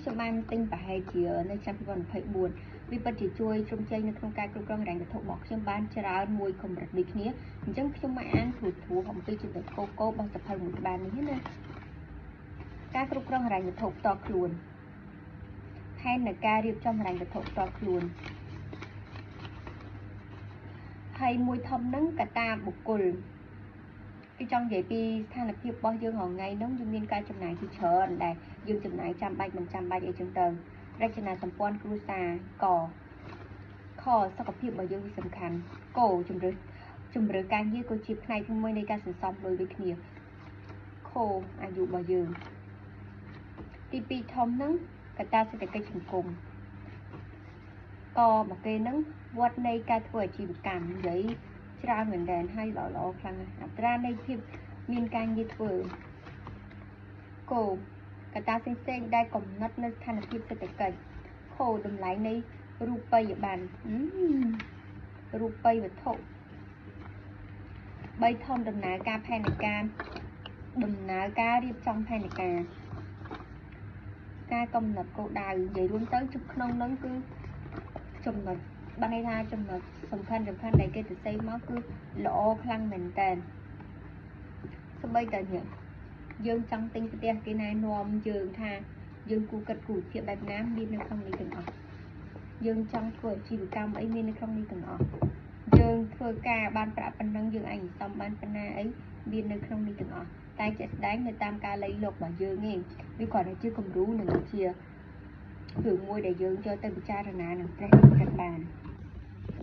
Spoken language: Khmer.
ខ្ញុំបានទិញប្រហែលជានៅឆ្នាំ2024វាពិតជាជួយជ្រោមជ្រែងនៅក្នុងការគ្រប់គ្រងហិរញ្ញវត្ថុរបស់ខ្ញុំបានច្រើនមួយកម្រិតដូចគ្នាអញ្ចឹងខ្ញុំមកអានត្រួសត្រាសអំពីចំណុចគោលគោលរបស់សៀវភៅមួយក្បាលនេះណាការគ្រប់គ្រងហិរញ្ញវត្ថុផ្ទាល់ខ្លួនផែននៃការរៀបចំហិរញ្ញវត្ថុផ្ទាល់ខ្លួនហើយមួយធំហ្នឹងកត្តាបុគ្គលគេចង់និយាយពីស្ថានភាពរបស់យើងរាល់ថ្ងៃហ្នឹងយើងមានការចំណាយជាច្រើនដែលយើងចំណាយចាំបាច់មិនចាំបាច់អីចឹងទៅរចនាសម្ព័ន្ធគ្រួសារកខសុខភាពរបស់យើងវាសំខាន់កជំរឿជំរឿការងារក៏ជាផ្នែកមួយនៃការសន្សំលុយដូចគ្នាខអាយុរបស់យើងទី2ធំហ្នឹងកត្តាសេដ្ឋកិច្ចសង្គមកមកគេហ្នឹងវត្តនៃការធ្វើអាជីវកម្មនិយាយច្រើនមែនតើហើយល្អល្អខ្លាំងណាស់អត្រានៃភាពមានការងារធ្វើគោកត្តាផ្សេងៗដែលកំណត់នៅស្ថានភាពសេដ្ឋកិច្ចខោតម្លៃនៃរូបិយប័ណ្ណរូបិយវត្ថុ3ធំដំណើរការផែនការដំណើរការរៀបចំផែនការការកំណត់គោលដៅនិយាយរួមទៅក្នុងនឹងគឺចំណុចបានន័យថាចំណុចសំខាន់សំខាន់ដែលគេសរសេរមកគឺល្អខ្លាំងមែនតើសម្បីតែនេះយើងចង់ទិញផ្ទះគេណែនាំយើងថាយើងគូគិតគូភាពបែបណាមាននៅក្នុងនេះទាំងអស់យើងចង់ធ្វើអាជីវកម្មអីមាននៅក្នុងនេះទាំងអស់យើងធ្វើការបានប្រាក់ប៉ុណ្ណឹងយើងអាចសន្សំបានប៉ុណ្ណាអីមាននៅក្នុងនេះទាំងអស់តែជាក់ស្ដែងនៅតាមការលៃលករបស់យើងឯងវាគ្រាន់តែជាគំរូនិងជារឿងមួយដែលយើងយកទៅពិចារណានិងត្រេះរិះគិតបាន។